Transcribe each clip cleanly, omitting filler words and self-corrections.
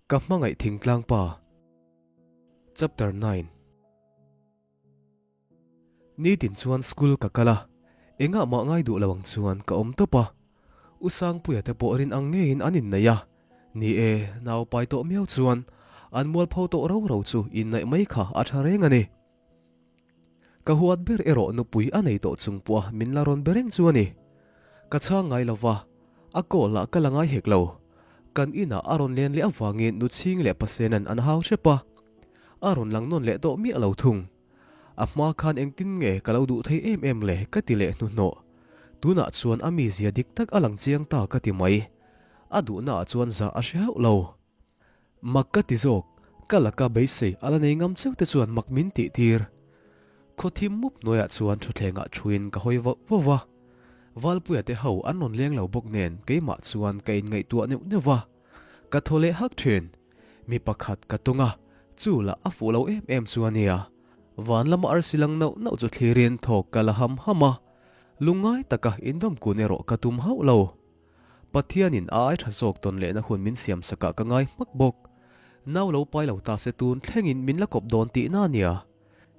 Ka hmangaih thingtlang pa. Chapter 9. Nitin chuan school ka kal a, engah mah ngai duh lo ang chuan ka awm tawp a. U Sangpuia te pawh rin ang ngeiin an inneih a, ni e, nau pai tawh miau chuan an mualpho tawh ro ro chu inneih mai kha a tha reng a ni. Ka huat ber erawh nupui a nei tawh chung pawha min la rawn be reng chu a ni. Ka chhang ngai lo va, a call ah ka la ngai hek lo. Kan inah a rawn len leh avangin Nuchhing leh Pasenan an hau hrep a, a rawn lang nawn leh tawh miah lo thung. A hma khan engtin nge ka lo duh thei em em le ka ti leh hnuhnawh. Tunah chuan a mizia dik tak a lang chiang ta ka ti mai. A duhnaah chuan zah a hre hauh lo. Mak ka ti zawk, ka laka beisei a la nei ngam cheu te chuan mak min tih tir. Khaw thim mup hnuaiah chuan thutthlengah thuin ka hawi vauh vauh va. Valpuia te ho an rawn leng lo bawk nen keimah chuan ka inngaihtuah neuh neuh va. Ka thaw leh hak thin. Mi pakhat ka tung a, chu lah a fuh lo em em chu a nia. Van lama arsi lang nauh nauh chu thlirin thawk ka la ham ham a. Lungngai taka indawm kun erawh ka tum hauh lo. Pathianin a ai tha zawk tawn lehna hun min siam sakah ka ngai hmak bawk. Nau lo pai lo ta se tun thlengin min la kawp dawn tihna a nia.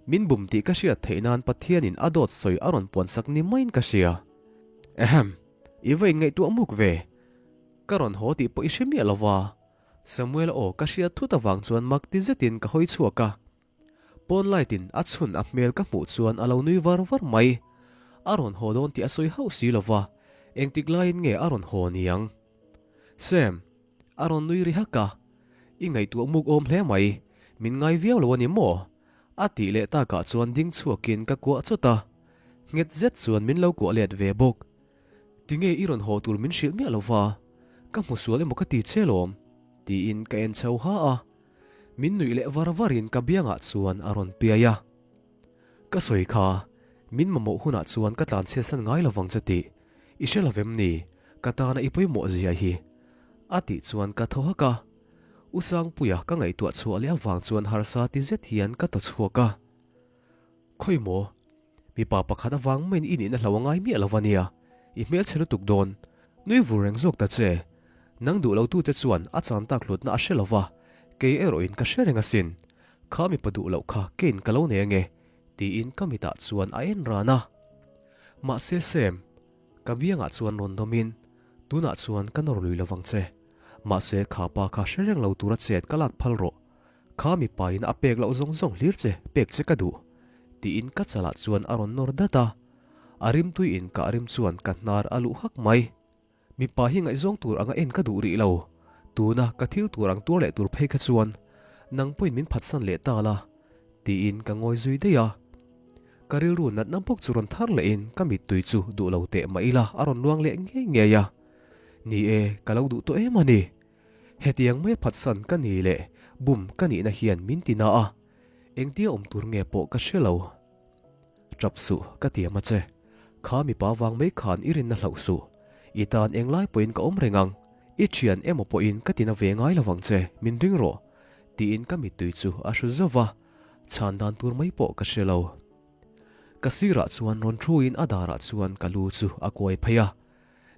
Min bum tih ka hriat theih nan Pathianin a dawt sawi a rawn puan sak ni maiin ka hria. Ahem, i va inngaihtuah muk ve. Ka rawn haw tih pawh i hre miah lo va. Samuel aw ka hriat thut avang chuan mak ti zetin ka hawi chhuak a. Pawn light in a chhun a hmel ka hmuh chuan a lo nui var var mai. A rawn haw dawn tih a sawi hauh si lo va, engtik laiin nge a rawn haw niang? Sam, a rawn nui ri hak a, I ngaihtuah muk awm hle mai, min ngai viau lo a ni maw? A tih leh takah chuan ding chhuakin ka kuah chawt a, nghet zet chuan min lo kuah let ve bawk. Tinge i rawn haw tur min hrilh miah lo va, ka hmu sual emaw ka ti che lawm? Tiin ka en chho ha a. Min nuih leh var varin ka biangah chuan a rawn piai a. Ka sawi kha, min mamawh hunah chuan ka tlanchhiatsan ngai lovang che tih i hre lovem ni, ka tana i pawimawh zia hi. A tih chuan ka thaw hak a. U Sangpuia ka ngaihtuah chhuah leh avang chuan harsa ti zet hian ka thaw chhuak a. Khawi maw? Mipa pakhat avang maiin i nihna hlo a ngai miah lo va nia, i hmelchhe lutuk dawn. Nui vur reng zawk ta che. Nang duh lo tute chuan a chan tak hlutna a hre lo va, kei erawhin ka hre reng asin. Kha mipa duh loh kha keiin ka lo nei ange, tiin ka mitah chuan a en ran a. Mahse Sam, ka biangah chuan rawn dawmin, tunah chuan ka nawr lui lovang che. Mahse kha pa kha hre reng lo tura chet ka lak phal rawh. Kha mipa in a pek loh zawng zawng hlir che pek che ka duh, tiin ka chalah chuan a rawn nawr dat a. A rimtui in ka rim chuan ka hnar a luh hak mai. Mipa hi ngaihzawng tur anga en ka duh rih lo. Tuna ka thil tur ang tuar leh tur phei kha chuan nang pawhin min phatsan leh ta la, tiin ka ngawi zui daih a. Ka rilru natna bawk chu rawn thar lehin ka mittui chu duh lo teh mah ila a rawn luang leh ngei ngei a. Ni e, ka lo duh tawh em a ni. Hetiang mai phatsan ka ni leh bum ka nihna hian min ti na a, engtia awm tur nge pawh ka hre lo. Tap suh, ka tiam a che. Kha mipa vang mai khan i rinna hlauh suh. I tan englai pawhin ka awm reng ang. I thian emaw pawhin ka tina ve ngai lovang che, min ring rawh. Tiin ka mittui chu a hru zauh va, chhan dan tur mai pawh ka hre lo. Ka sirah chuan rawn thuin a darah chuan ka lu chu a kuai phei a,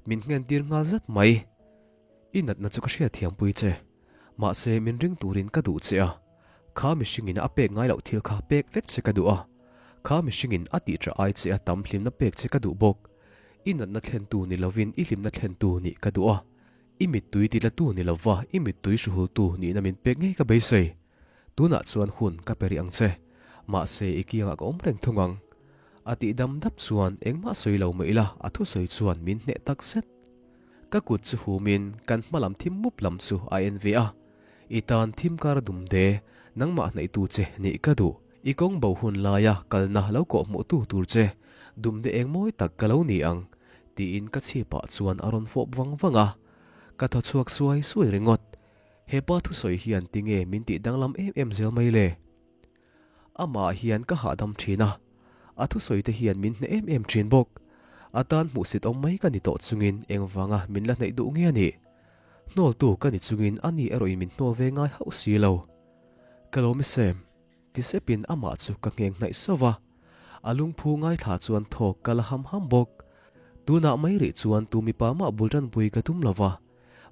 min nghentir nghal zat mai. I natna chu ka hriatthiampui che, mahse min ring turin ka duh che a, kha mihringin a pek ngai loh thil kha pek vek che ka duh a, kha mihringin a tih tha ai che a tam hlimna pek che ka duh bawk. I natna thlentu ni lovin i hlimna thlentu nih ka duh a, i mittui tilatu ni lova i mittui hruhultu nihna min pek ngei ka beisei. Tunah chuan hun ka pe rih ang che, mahse i kiangah ka awm reng thung ang. A tih dam dap chuan engmah sawi lo mah ila a thusawi chuan min hneh tak zet. Ka kut chu humin kan hma lam thim mup lam chu a en ve a, I tan thim kar dum de, nangmah hnaihtu che nih ka duh. I kawng bo hun laia kalna lo kawh hmuhtu tur che dum de eng mawi tak ka lo ni ang, tiin ka chhipah chuan a rawn fawp vang vang a. Ka thaw chhuak suai suai ringawt. He pa thusawi hian tinge min tih danglam em em zel mai le? Amah hian ka hahdam thin a, a thusawi te hian min hneh em em thin bawk. A tan hmuhsit awm mai ka ni tawh chungin engvanga min la hnaih duh nge a nih? Hnawltu ka ni chungin a ni erawhin min hnawl ve ngai hauh si lo. Ka lawm e Sam, ti sepin amah chu ka ngheng hnaih sauh va. A lungphu ngaithla chuan thawk ka la ham ham bawk. Tunah mai rih chuan tu mipa mah bul tanpui ka tum lo va.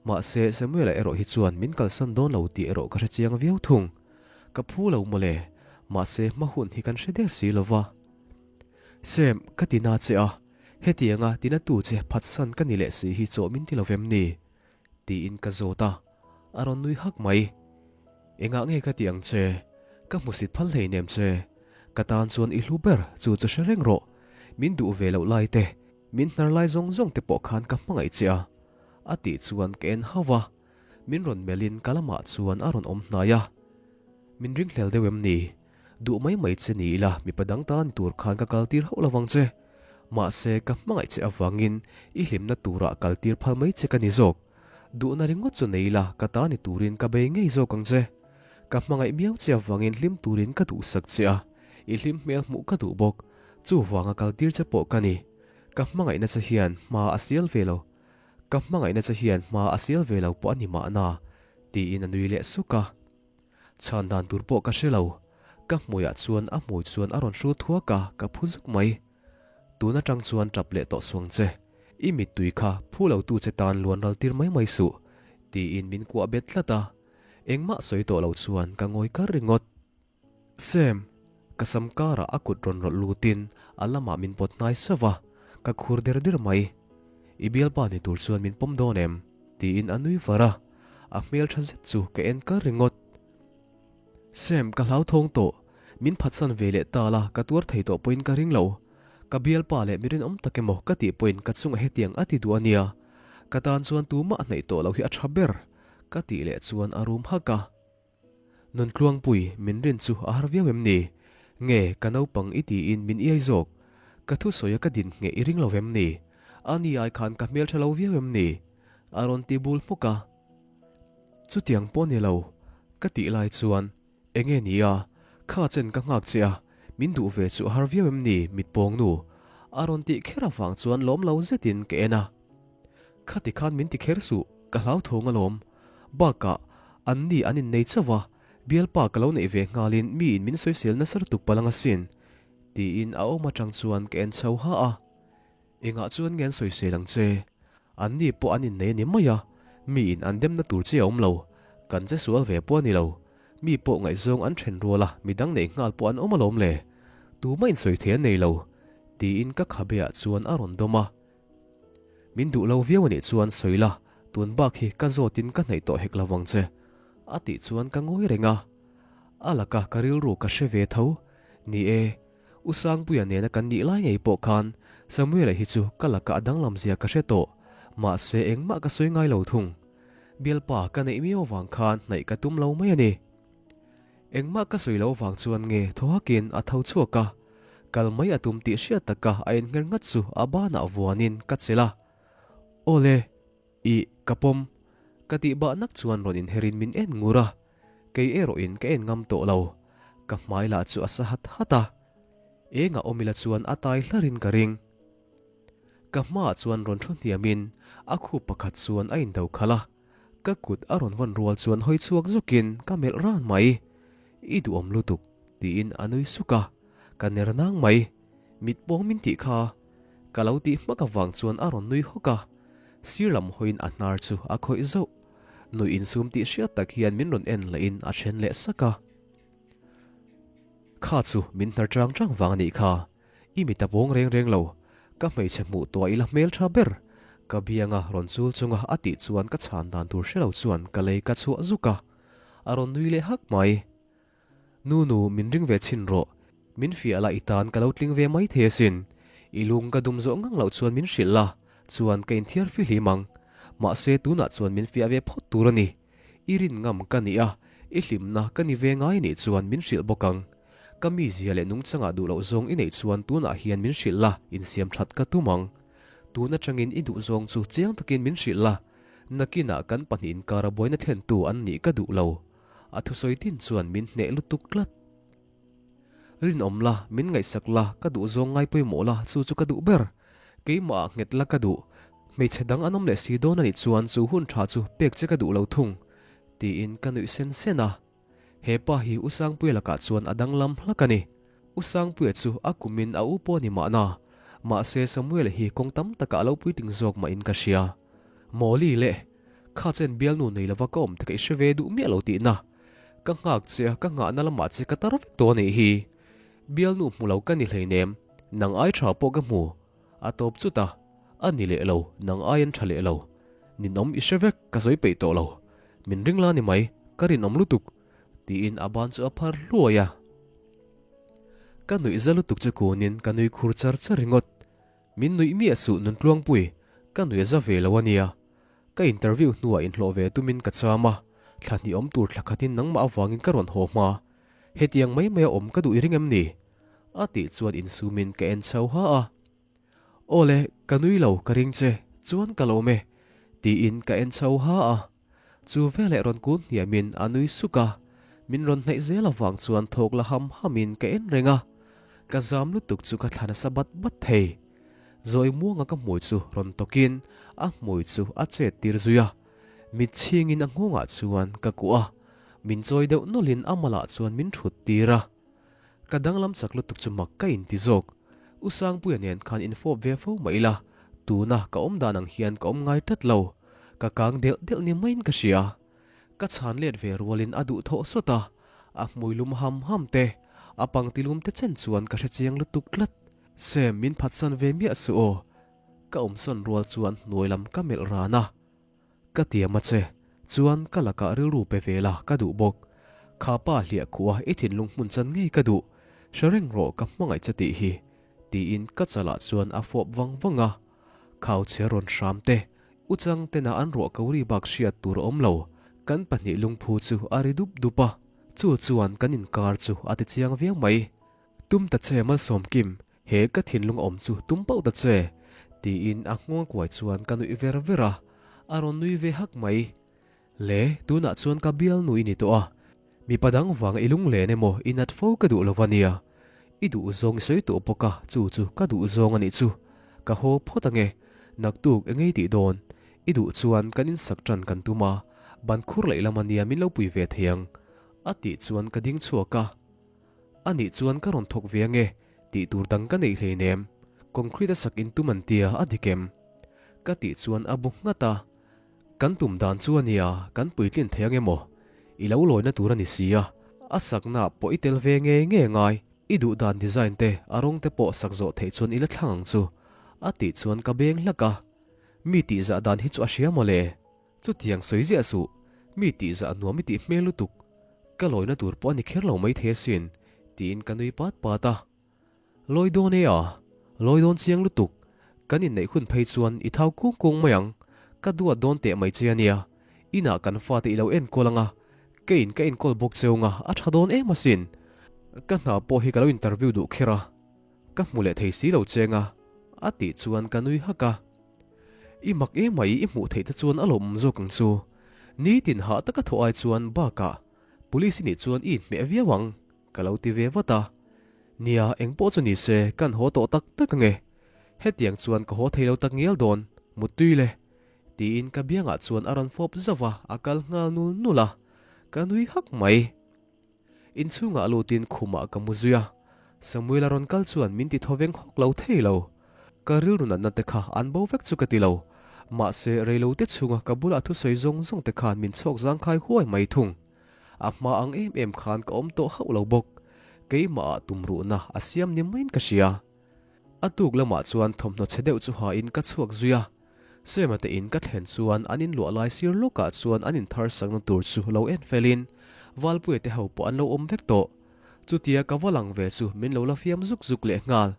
Mahse, Samuel-a erawh hi chuan min kalsan dawn lo tih erawh ka hre chiang viau thung. Ka phu lo mawle, mahse hma hun hi kan hre der si lo va. Sam, ka ti na che a, hetianga tina tu che phatsan ka ni leh si hi chaw min ti lo vem ni? Tiin ka zawt a, a rawn nui hak mai. Engah nge ka ti ang che? Ka hmusit phal hleinem che. Ka tan chuan i hlu ber chu chu hre reng rawh. Min duh ve loh lai te, min hnar lai zawng zawng te pawh khan ka hmangaih che a. A tih chuan ka en hauh a, min rawn melhin ka lamah chuan a rawn awm hnai a. Min ringhlel deuh em ni? Duh mai mai che ni ila mipa dang ta ni tur khan ka kal tir hauh lovang che. Mahse ka hmangaih che avangin i hlimna turah kal tir phal mai che ka ni zawk. Duhna ringawt chu nei ila ka ta ni turin ka bei ngei zawk ang che. Ka hmangaih miau che avangin hlim turin ka duhsak che a, i hlim hmel hmuh ka duh bawk. Chuvanga kal tir che pawh ka ni. Ka hmangaihna che hian hma a sial ve lo. Ka hmangaihna che hian hma a sial ve lo pawh a ni mahna, tiin a nui leh suk a. Chhan dan tur pawh ka hre lo. Ka hmuiah chuan a hmui chuan a rawn hru thuak a, ka phu zuk mai. Tun atang chuan tap leh tawh suang che. I mittui kha phu lo tu che tan luan ral tir mai mai suh, tiin min kuah bet tlat a. Engmah sawi tawh lo chuan ka ngawi kar ringawt. Sam, ka sam karah a kut rawn rawlh lutin a lamah min pawt hnai sauh va, ka khur der der mai. I bialpa ni tur chuan min pawm dawn em? tiin a nui var a, a hmel tha zet chu ka en kar ringawt. Sam, ka hlauthawng tawh, min phatsan ve leh ta la ka tuar thei tawh pawhin ka ring lo. Ka bialpa leh mi rinawm tak emaw ka tih pawhin ka chungah hetiang a ti duh a nia. Ka tan chuan tumah hnaih tawh lo hi a tha ber, ka tih leh chuan a rum hak a. Nuntluangpui, min rin chu a har viau em ni? Nge, ka naupang i tiin min iai zawk? Ka thusawi a ka din ngheh i ring lo vem ni? A ni ai khan ka hmeltha lo viau em ni? A rawn ti bul hmuk a. Chutiang pawh ni lo, ka tih lai chuan, Enge ni a? Kha chen ka nghak che a, min duh ve chu a har viau em ni, mitpawng nu? A rawn tih kher avang chuan lawm lo zetin ka en a. Khati khan min ti kher suh, ka hlauthawng alawm. Bakah, an ni an innei chauh a, bialpa ka lo neih ve nghalin miin min sawisel nasa lutuk palang asin, tiin a awm atang chuan ka en chho ha a. Engah chuan nge an sawisel ang che? An ni pawh an innei a ni mai a, miin an demna tur che a awm lo, kan che sual ve pawh a ni lo. Mi pawh ngaihzawng an then rual a, midang neih nghal pawh an awm alawm le. Tumah insawi thei an nei lo, tiin ka khabeah chuan a rawn dawm a. Min duh lo viau anih chuan sawi la, tun bak hi ka zawtin ka hnaih tawh hek lo vang che. A tih chuan ka ngawi reng a. A laka ka rilru ka hre ve tho. Ni e, U Sangpuia nena kan nih lai ngei pawh khan Samuela hi chu ka laka a danglam zia ka hre tawh. Mahse engmah ka sawi ngai lo thung. Bialpa ka neih miau avang khan hnaih ka tum lo mai a ni. Engmah ka sawi loh vang chuan nge thaw hakin a tho chhuak a, kal mai a tum tih hriat taka a inngher ngat chu a banah vuanin ka chelh a. Awle, ih, ka pawm. Ka tih bah nak chuan rawn inherin min en ngur a, kei erawhin ka en ngam tawh lo. Ka hmai lah chu a sa hat hat a, engah awm ila chuan a tai hlarin ka ring. Ka hmaah chuan rawn thu hniamin a khup pakhat chuan a indo khalh a. Ka kut a rawn vawn rual chuan hawi chhuak zukin ka melh ran mai. I duhawm lutuk, tiin a nui suk a, ka ner nang mai. Mit pawng min tih kha. Ka lo tih hmak avang chuan a rawn nui hawk a, sir lam hawiin a hnar chu a khawih zauh. Nui insum tih hriat tak hian min rawn en lahin a then leh sak a. Kha chu min hnar chang chang vang a nih kha. I mit a vawng reng reng lo, ka hmeichhe hmuh tuah ila hmel tha ber. Ka bianga rawn chul chunga a tih chuan ka chhan dan tur hre lo chuan ka lei ka chhuah zuk a, a rawn nui leh hak mai. Nu nu, min ring ve chhin rawh, min fiah la i tan ka lo tling ve mai thei asin. I lung ka dum zawh ngang loh chuan min hrilh la, chuan ka inthiar fihlim ang. Mahse tunah chuan min fiah ve phawt tur a ni. I rin ngam ka ni a, i hlimna ka ni ve ngai nih chuan min hrilh bawk ang. Ka mizia leh nungchangah duh loh zawng i neih chuan tunah hian min hrilh la, insiam that ka tum ang. Tun atangin i duh zawng chu chiang takin min hrilh la, nakinah kan pahnih inkara buaina thlentu an nih ka duh lo. A thusawi din chuan min hneh lutuk tlat. Rinawm la, min ngaihsak la, ka duh zawng ngai pawimawh la, chu chu ka duh ber. Keimah ah nghet la ka duh. Hmeichhe dang an awm leh si dawn a nih chuan chu hun tha chu pek che ka duh lo thung, tiin ka nuih sen sen a. He pa hi U Sangpuia lakah chuan a danglam hlak a ni. U Sangpuia chu a kumin a u pawh a ni mahna. Mahse Samuela hi kawng tam takah a lo puitling zawk mahin ka hria. Mawli leh! Kha chen bialnu nei lova ka awm te ka i hre ve duh miah lo tihna. Ka nghak che a, ka nghahna lamah che ka tar vek tawh a nih hi. Bialnu hmu lo ka ni hleinem, nang ai tha pawh ka hmu. A tawp chut a, a ni leh lo, nang ai an tha leh lo. Ninawm i hre vek, ka sawi peih tawh lo. Min ring la ni mai, ka rinawm lutuk, tiin a ban chu a phar hluai a. Ka nuih za lutuk chu kunin ka nui khur char char ringawt. Min nuih miah suh Nuntluangpui, ka nuih a za ve lo a nia. Ka interview hnuah inhlawh ve tumin ka cham a, thla hnih awm tur thla khatin nangmah avangin ka rawn haw hma. Hetiang mai maia awm ka duh i ring em ni? A tih chuan insumin ka en chho ha a. Aw le, ka nui lo, ka ring che, chuan ka lawm e, tiin ka en chho ha a. Chu veleh rawn kun hniamin a nui suk a, min rawn hnaih zel avang chuan thawk la ham hamin ka en reng a, ka zam lutuk chu ka thla nasa bat bat thei. Zawi muanga ka hmui chu rawn tawkin a hmui chu a chet tir zui a, mit chhingin a nghawngah chuan ka kuah a, min chawi deuh nawlhin a malah chuan min thut tir a. Ka danglam chak lutuk chu mak ka inti zawk. U Sangpuia nen khan infawp ve fo mah ila, tuna ka awm dan ang hian ka awm ngai tlat lo. Ka kang delh delh ni maiin ka hria. Ka chhan let ve rualin a duh thawh sawt a, a hmui lum ham ham te, a pangti lum te chen chuan ka hre chiang lutuk tlat. Sam, min phatsan ve miah suh aw. Ka awmsawn rual chuan hnuai lam ka melh ran a. Ka tiam a che, chuan ka lakah rilru pe ve la ka duh bawk. Kha pa hliah khuh a i thinlung hmun chan ngei ka duh, hre reng rawh ka hmangaih che tih hi, tiin ka chalah chuan a fawp vang vang a. Khau chhe rawn hram te, u chang tena an ruah ko ri bak hriat tur a awm lo, kan pahnih lungphu chu a ri dup dup a, chu chuan kan inkar chu a ti chiang viau mai. Tum ta che Malsawmkim, He ka thinlung awm chu tum pauh ta che, tiin a nghawng kuai chuan ka nuih ver ver a, a rawn nui ve hak mai. Le, tunah chuan ka bial nui ni tawh a, mipa dang vanga i lunglen emaw i nat fo ka duh lo va nia. I duh zawng i sawi tawh bawk a, chu chu ka duh zawng a nih chu. Ka haw phawt ange, naktuk engei tih dawn, i duh chuan kan insak tan kan tum a, ban khur leh lam a nia min lo pui ve thei ang, a tih chuan ka ding chhuak a. A nih chuan ka rawn thawk ve ange, tih tur dang ka neih hleinem, concrete a sak in tum an tia a dik em? Ka tih chuan a bu nghat a, Kan tum dan chu a nia, kan puitlin thei ange maw? I lo lawina tur a ni si a, a sakna pawh i tel ve ngei ngei ngai, i duh dan design te a rawng te pawh sak zawh theih chuan i la thlang ang chu, a tih chuan ka beng hlak a, Mi tihzah dan hi chu a hria mawle. Chutiang sawi ziah suh, mi tihzah nuam i tih hmel lutuk, ka lawina tur pawh a ni kher lo maithei asin, tiin ka nui pat pat a. Lawi dawn e a, lawi dawn chiang lutuk, kan inneih hun phei chuan i thau kung kung mai ang, ka duat dawn teh mai che a nia, inah kan fate i lo enkawl ang a, keiin ka enkawl bawk cheu ang a, a tha dawn em asin. Ka hna pawh hi ka lo interview duh kher a, ka hmu leh thei si lo cheng a, a tih chuan ka nui hak a. I mak emai i hmuh theih te chuan a lawmawm zawk ang chu. Nitin hah taka thawh ai chuan bakah Police i nih chuan i inhmeh viau ang, ka lo ti ve vat a. Nia, eng pawh chu ni se kan haw tawh tak tak ange. Hetiang chuan ka haw thei lo tak ngial dawn, muttui le. Tiin ka biangah chuan a rawn fawp zauh a, a kal nghal nul nul a. Ka nui hak mai. Inchhungah lutin khumah ka mu zui a, Samuel a rawn kal chuan min ti thaw veng hawk lo thei lo. Ka rilru natna te kha an bo vek chu ka ti lo. Mahse, reilote chhunga ka bula thusawi zawng zawng te khan min chhawk zangkhai huai mai thung. A hma ang em em khan ka awm tawh hauh lo bawk. Keimahah tumruhna a siam ni maiin ka hria. A tuk lamah chuan thawmhnaw chhe deuh chu hain ka chhuak zui a. Sema te in ka thlen chuan an inluah lai sir lawkah chuan an inthar sakna tur chu lo en felin Valpuia te ho pawh an lo awm vek tawh. Chutia ka va lang ve chu min lo la fiam zuk zuk leh nghal.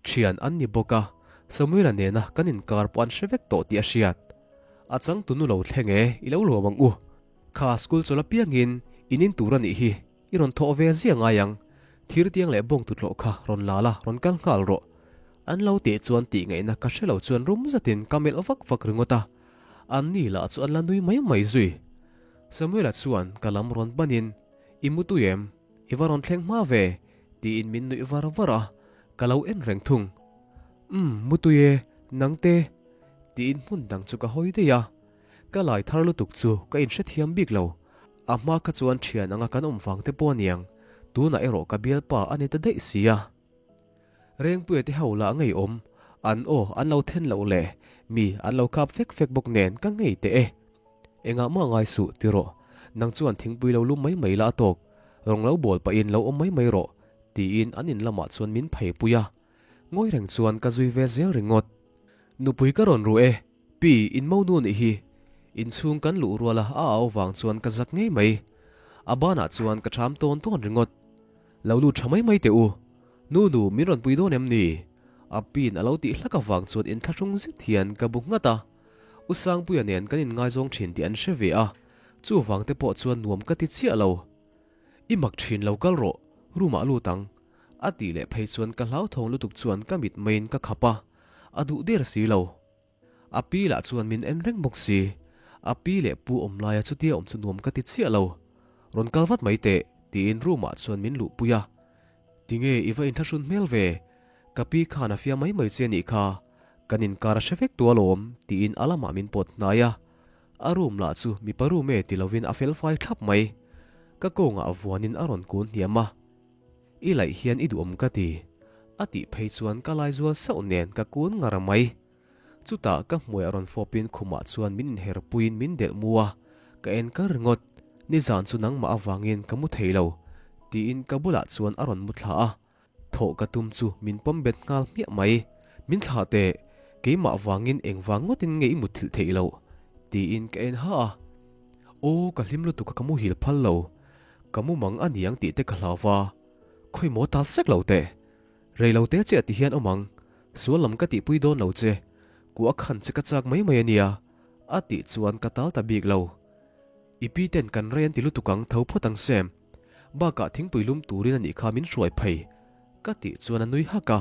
Thian an ni bawk a, Samuela nena kan inkar pawh an hre vek tawh tih a hriat. A changtunu lo thleng e, i lo luam ang u. Kha school chawlh apiangin in in tur a nih hi. I rawn thawh ve zia ngai ang. Thir tiang leh bawng tuthlawh kha rawn la la, rawn kal nghal rawh. An lo teh chuan tih ngaihna ka hre lo chuan rum zatin ka melh vak vak ringawt a. An ni lah chu an la nui mai mai zui. Samuela chuan ka lam rawn panin, I mu tui em? I va rawn thleng hma ve? tiin min nuih var var a, ka lo en reng thung. Umm, mu tui e, nangte? tiin hmun dang chu ka hawi daih a. Ka lai thar lutuk chu ka inhrethiam bik lo. A hma kha chuan thian anga kan awm vang te pawh aniang, tunah erawh ka bialpa a ni ta daih si a. Rengpuia te ho lah ngei awm, an aw an lo then loh leh mi an lo kap fek fek bawk nen ka ngei teh e. Engah mah ngai suh, ti rawh. Nang chuan thingpui lo lum mai mai la a tawk. Rawng lo bawl pahin lo awm mai mai rawh, tiin an in lamah chuan min phei pui a. Ngawi reng chuan ka zui ve zel ringawt. Nupui ka rawn ru e, pi in mo nu nih hi. Inchhung kan luh ruala a au vang chuan ka zak ngei mai. A banah chuan ka ṭham tawn tawn ringawt. Lo lut ṭha mai mai teh u. Nu nu, min rawn pui dawn em ni? A piin a lo tih hlak avang chuan inthlahrung zet hian ka bu nghat a. U Sangpuia nen kan inngaizawng thin tih an hre ve a, chuvang te pawh chuan nuam ka ti chiah lo. I mak thin lo kal rawh, room ah lut ang. A tih leh phei chuan ka hlauthawng lutuk chuan ka mit maiin ka khap a, a duh der si lo. A pi lah chuan min en reng bawk si. A pi leh pu awm laia chutia awm chu nuam ka ti chiah lo. Rawn kal vat mai teh, tiin room ah chuan min luhpui a. Tinge i va inthlahrun hmel ve? Ka pi khan a fia mai mai che nih kha, kan inkar a hre vek tu alawm, tiin a lamah min pawt hnai a. A room lah chu mipa room e ti lovin a fel fai thlap mai. Ka kawngah vuanin a rawn kun hniam a. I laih hian i duhawm ka ti. A tih phei chuan ka lai zual sauh nen ka kun ngar mai. Chutah ka hmuiah rawn fawpin khumah chuan min inher puiin min delh mu a, ka en kar ringawt. Nizan chu nangmah avangin ka mu thei lo, tiin ka bulah chuan a rawn mu thla a. Thawh ka tum chu min pawm bet nghal hmiah mai. Min thlah teh, keimah vangin engvang ngawtin nge i mutthilh theih loh? tiin ka en ha a. Aw, ka hlim lutuk a ka muhil phal lo. Ka mumang a niang tih te ka hlau va. Khawi maw tal sek lo teh. Rei lo te che a ti hian awm ang. Sual lam ka tihpui dawn lo che. Kuah khan che ka chak mai mai a nia. A tih chuan ka tal ta bik lo. I pi ten kan rei an ti lutuk ang tho phawt ang Sam. Bakah thingpui lum turin a nih kha min hruai phei. Ka tih chuan a nui hak a.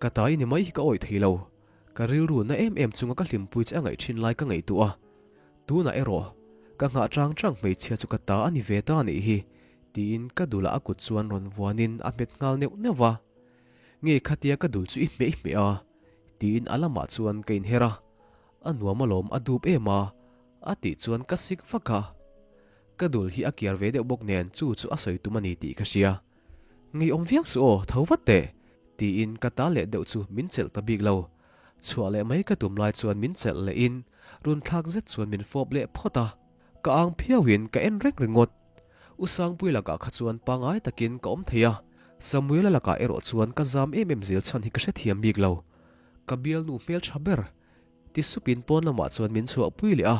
Ka ta i ni mai hi ka awih thei lo. Ka rilru na em em chunga ka hlimpui che a ngaih thin lai ka ngaihtuah a. Tunah erawh ka nghah chang chang hmeichhia chu ka ta a ni ve ta a nih hi, tiin ka dulah a kut chuan rawn vuanin a hmet nghal neuh neuh va. Nge khatia ka dul chu i hmeh i hmeh a? tiin a lamah chuan ka inher a. A nuam alawm a dup em a, a tih chuan ka sik vak a. Ka dul hi a kiar ve deuh bawk nen chu chu a sawi tum a ni tih ka hria. Ngeiawm viau suh aw, tho vat teh! tiin ka ta leh deuh chu min chelh ta bik lo. Chhuah leh mai ka tum lai chuan min chelh leh in run thlak zet chuan min fawp leh phawt a. Ka ang phiau in ka en reng ringawt. U Sangpui lakah kha chuan pangai takin ka awm thei a, Samuela lakah erawh chuan ka zam em em zel chhan hi ka hrethiam bik lo. Ka bialnu hmel tha ber ti sup in pawn lamah chuan min chhuah pui leh a.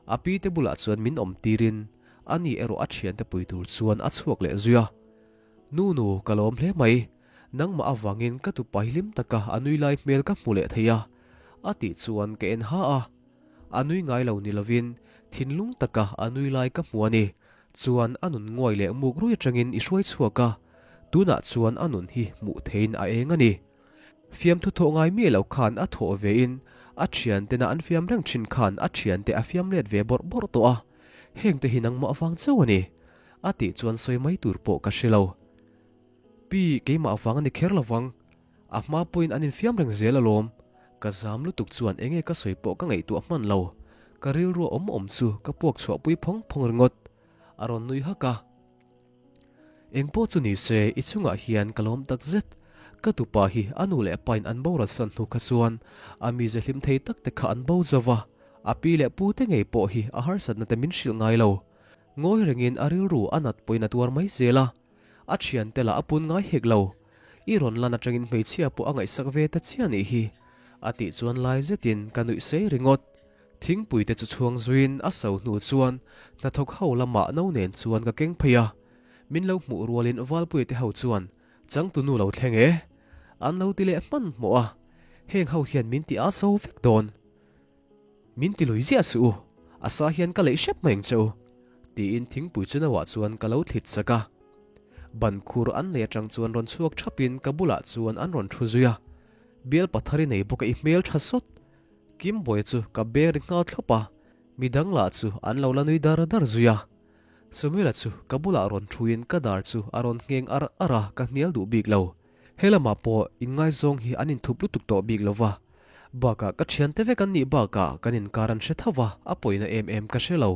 A pi te bulah chuan min awm tir in ani erawh a thiante pui tur chuan a chhuak leh zui a. Nu nu, ka lawm hle mai. Nangmah avangin ka tupa hi hlim taka a nui lai hmel ka hmu leh thei a, a tih chuan ka en ha a. A nui ngai lo ni lovin thinlung taka a nui lai ka hmu a ni. Chuan a nun nguai leh muk rui atangin i hruai chhuak a, tunah chuan a nun hi hmuh theiin a eng a ni. Fiamthu thawh ngai miah lo khan a thawh vein a thiantena an fiam reng thin khan a thiante a fiam let ve bawrh bawrh tawh a, hengte hi nangmah vang chauh a ni. A tih chuan sawi mai tur pawh ka hre lo. Pi, keimah vang a ni kher lovang. A hma pawhin an infiam reng zel alawm. Ka zam lutuk chuan enge ka sawi pawh ka ngaihtuah hman lo. Ka rilru awm awm chu ka puak chhuahpui phawng phawng ringawt. A rawn nui hak a. Engpawh chu ni se, i chungah hian ka lawm tak zet. Ka tupa hi a nu leh pain an boral san hnu kha chuan a mize hlim thei tak te kha an bo zo va. A pi leh pu te ngei pawh hi a harsatna te min hrilh ngai lo. Ngawi rengin a rilru a nat pawhin a tuar mai zel a, a thiante lah a pun ngai hek lo. I rawn lan atangin hmeichhia pawh a ngaihsak ve ta chiah nih hi, a tih chuan lai zetin ka nuih sei ringawt. Thingpui te chu chhuang zuiin a so hnu chuan hnathawk ho lamah no nen chuan ka keng phei a, min lo hmuh rualin Valpuia te ho chuan Changtunu lo thleng e, an lo ti leh hmanhmawh a, heng ho hian min ti a so vek dawn. Min ti lui ziah suh u, a sa hian ka leih hrep mai ang che u, tiin thingpui chu nauah chuan ka lo thlit sak a. Ban khur an lei atang chuan rawn chhuak thapin ka bulah chuan an rawn thu zui a. Bial pathar i nei bawk a i hmel tha sawt. Kimbawi chu ka beng ri nghal thlawp a, midang lah chu an lo la nui dar dar zui a. Samuela chu ka bulah rawn thuin ka dar chu a rawn ngheng ar ar a, ka hnial duh bik lo. He lamah pawh inngaizawng hi an inthup lutuk tawh bik lo va, bakah ka thiante vek an nih bakah kan inkar an hre tho va, a pawina em em ka hre lo.